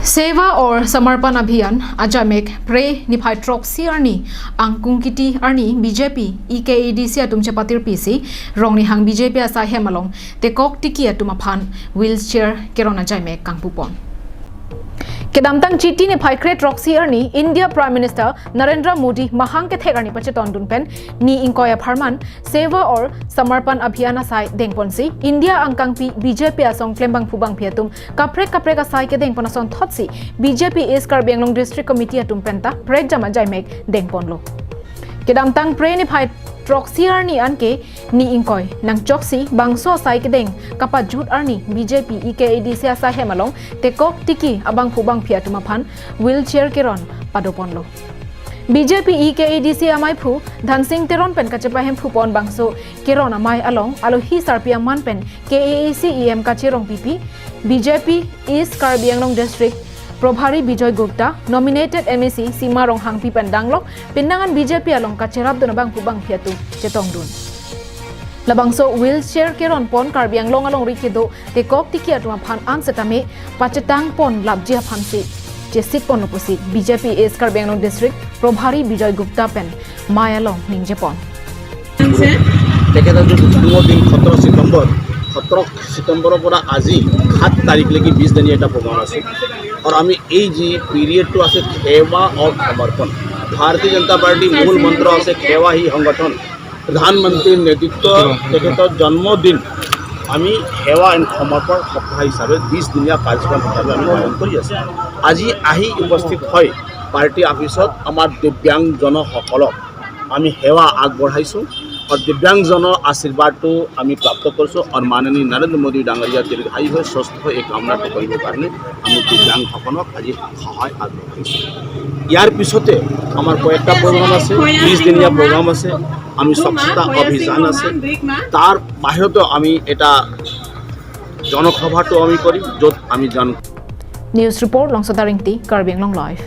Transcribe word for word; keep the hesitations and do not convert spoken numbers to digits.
Seva aur Samarpan Abhiyan ajaimek Phre niphai throksi arni Angkung Kiti arni B J P E K A D C atum chepatirpisi Rongnihang B J P asai hem along tekok tiki atum aphan wheelchair keron ajaimek kangpupon. Kedamtang Chiti niphai kre throksi arni India Prime Minister Narendra Modi mahang kethek arni pachetondun pen ni ingkoi apharman Seva aur Samarpan Abhiyan asai dengponsi India angkangpi B J P asong klembangphu bangphi atum kaprek kaprek asai kedengpon asonthotsi B J P East Karbi Anglong District Committee atum penta prekjam ajaimek dengponlo. Kedamtang Phre niphai throksi arni anke ni ingkoi nangchoksi bangso asai kedeng kapajut arni B J P E K A D C asai hem along tekok tiki abangphu bangphi atum aphan wheelchair keron padoponlo. B J P E K A D C amaiphu Dhansing Teron pen kachepahemphupon bangso keron amei along alohi sarpi aman pen K A A C E M Kache Rongpipi, B J P East Karbi Anglong District Probhari Bijoy Gupta, nominated M A C Sima Ronghangpi pen danglok penangan B J P along kacherapdun abangphu bangphi atum chetongdun. Labangso wheelchair keronpon Karbi Anglong alongri kedo tekok tiki atum aphan an setame pachetangpon lapji aphansi chesikponlo pusi B J P East Karbi Anglong District Probhari Bijoy Gupta pen mei along ningjepon. তেখেতৰ যিটো জন্মদিন সোতৰ ছেপ্টেম্বৰ, সোতৰ ছেপ্টেম্বৰৰ পৰা আজি সাত তাৰিখলৈকে বিছ দিনীয়া এটা প্ৰগ্ৰাম আছে। আৰু আমি এই যি পিৰিয়ডটো আছে সেৱা আৰু সমৰ্পণ, ভাৰতীয় জনতা পাৰ্টিৰ মূল মন্ত্ৰ আছে সেৱা হি সংগঠন। প্ৰধানমন্ত্ৰীৰ নেতৃত্ব তেখেতৰ জন্মদিন আমি সেৱা এণ্ড সমৰ্পণ সপ্তাহ হিচাপে বিছ দিনীয়া কাৰ্যক্ৰম হিচাপে আমি পালন কৰি আছোঁ। আজি আহি উপস্থিত হৈ পাৰ্টি অফিচত আমাৰ দিব্যাংগজনসকলক আমি সেৱা আগবঢ়াইছোঁ আৰু দিব্যাংগজনৰ আশীৰ্বাদটো আমি প্ৰাপ্ত কৰিছোঁ আৰু মাননীয় নৰেন্দ্ৰ মোদী ডাঙৰীয়া দীৰ্ঘায়ু হৈ সুস্থ হৈ এই কামনাটো কৰিবৰ কাৰণে আমি দিব্যাংগসকলক আজি সহায় আগবঢ়াইছোঁ। ইয়াৰ পিছতে আমাৰ কয়েকটা প্ৰগ্ৰাম আছে, বিছ দিনীয়া প্ৰগ্ৰাম আছে, আমি স্বচ্ছতা অভিযান আছে, তাৰ বাহিৰতো আমি এটা জনসভাটো আমি কৰিম, য'ত আমি জন News report, Longsota Ringti, Karbi Anglong Live.